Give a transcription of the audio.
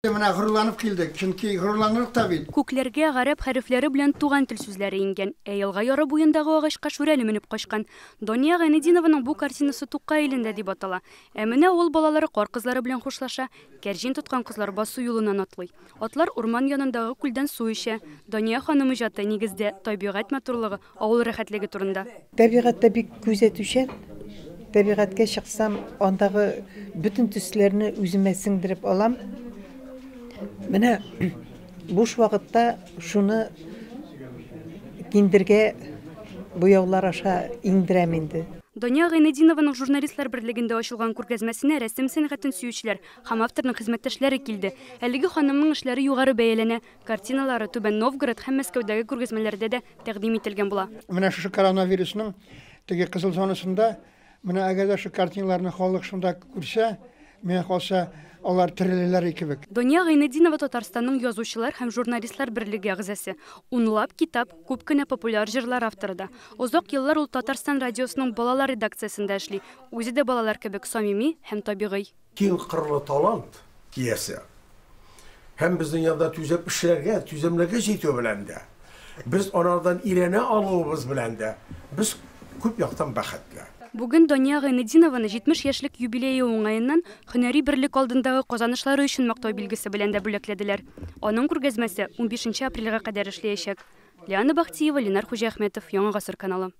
Менә горурланып килдек, чөнки горурланырлык та бит. Күкләргә гарәп хәрефләре белән туган тел сүзләре иңгән, ә елга яры буендагы агачка Шүрәле менеп качкан. Дания Гайнетдинованың бу картинасы Тукай илендә дип атала. Ә менә авыл балалары кар кызлары белән хушлаша, кәрҗин тоткан кызлар басу юлыннан атлый. Атлар урман янындагы күлдән су эчә. Дания ханым иҗаты, нигездә, табигать матурлыгы, авыл рәхәтлеге турында. Табигатьтә бик күзәтүчән. Табигатькә чыксам, андагы бөтен төсләрне үземә сеңдереп алам. Менә буш вакытта шуны киндергә буяулар аша иңдерәм инде. Дания Гайнетдинованың Журналистлар берлегендә ачылган күргәзмәсенә рәсем сәнгатен сөючеләр һәм авторның хезмәттәшләре килде. Әлеге ханымның эшләре югары бәяләнә. Картиналары Түбән Новгород һәм Мәскәүдәге күргәзмәләрдә дә тәкъдим ителгән була. Менә шушы коронавирусның теге кызыл зонасында, менә әгәр дә шу картиналарны халык шунда күрсә, миңа калса, алар тереләләр кебек. Дания Гайнетдинова Татарстанның Язучылар һәм Журналистлар берлеге әгъзасы. Унлап китап, күп кенә популяр җырлар авторы да. Озак еллар ул Татарстан радиосының балалар редакциясендә эшли. Үзе дә балалар кебек самими һәм табигый. Киң кырлы талант иясе. Һәм безнең янда түзеп эшләргә, түземлеге җитү белән дә, без анардан өйрәнә алуыбыз белән дә, без күп яктан бәхетле. Бүген Дания Гайнетдинованы 70 яшьлек юбилее уңаеннан һөнәри берлек алдындагы казанышлары өчен мактау билгесе белән дә бүләкләделәр. Аның күргәзмәсе 15 апрельгә кадәр эшләячәк. Лиана Бахтиева, Ленар Хуҗиәхмәтов, Яңа Гасыр каналы.